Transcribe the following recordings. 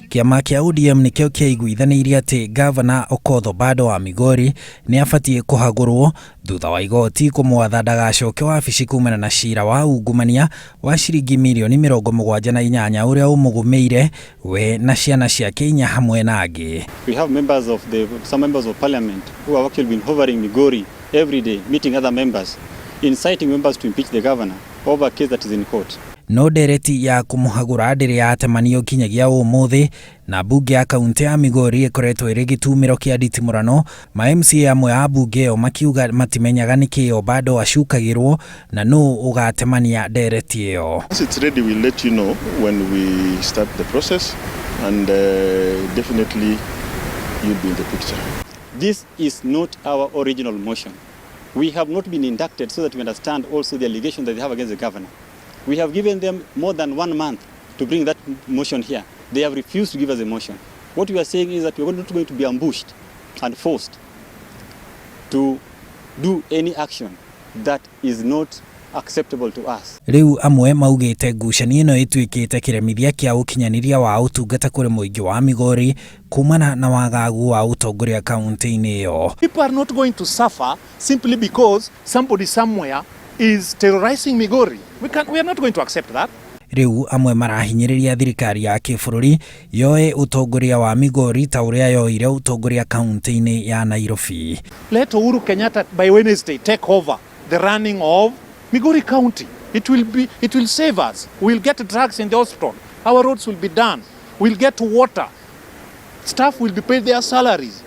Kĩama kĩa ODM nĩkĩo kĩaiguithanĩirie atĩ ngavana Okoth Obado wa Migori nĩ abatiĩ kũhagũrwo thutha wa igoti kũmwatha ndagacoke wabici kumana na cira wa ungumania wa ciringi mirioni 78 ũrĩa ũmũgũmĩire we na ciana ciake inya hamwe na angĩ. We have members of the, some members of parliament who have actually been hovering Migori every day, meeting other members, inciting members to impeach the governor over a case that is in court. No ndereti ya kũmũhagũra ndĩrĩ yatemanio nginyagia ũmũthĩ na mbunge ya kaunti ya Migori ĩkoretwo ĩrĩ gĩtumĩro kĩa nditimũrano, ma MCA amwe a mbunge ĩyo makiuga matimenyaga nĩkĩ Obado acukagĩrwo na nũ ũgatemania ndereti ĩyo. Once it's ready, we'll let you know when we start the process, and definitely you'll be in the picture. This is not our original motion. We have not been inducted so that we understand also the allegation that they have against the governor. We have given them more than one month to bring that motion here. They have refused to give us a motion. What we are saying is that we are not going to be ambushed and forced to do any action that is not acceptable to us. Rĩu amwe maugĩte ngucanio ĩno ĩtuĩkĩte kĩremithia kĩa ũkinyanĩria wa ũtungata kũrĩ mũingĩ wa Migori kumana na wagagu wa ũtongoria kaunti-inĩ ĩyo. People are not going to suffer simply because somebody somewhere is terrorizing Migori. We are not going to accept that. Rĩu amwe marahinyĩrĩria thirikari ya kĩbũrũri yoe ũtongoria wa Migori ta ũrĩa yoire ũtongoria kaunti-inĩ ya Nairobi. Let Uhuru Kenyatta by Wednesday take over the running of Migori County. It will save us. We'll get drugs in the hospital. Our roads will be done. We'll get water. Staff will be paid their salaries.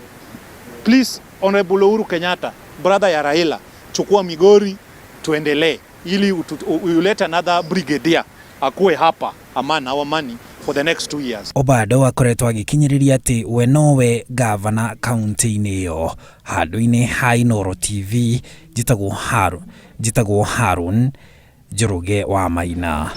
Please, Honorable Uhuru Kenyatta, brother ya Raila, chukua Migori tuendelee ili ulete another brigadier akuwe hapa aman our money for the next 2 years. Obado akoretwo agĩkinyĩrĩria atĩ we nowe gavana kaunti-inĩ ĩyo. Handũ-inĩ ha Inooro TV, njĩtagwo Harun Njoroge wa Maina.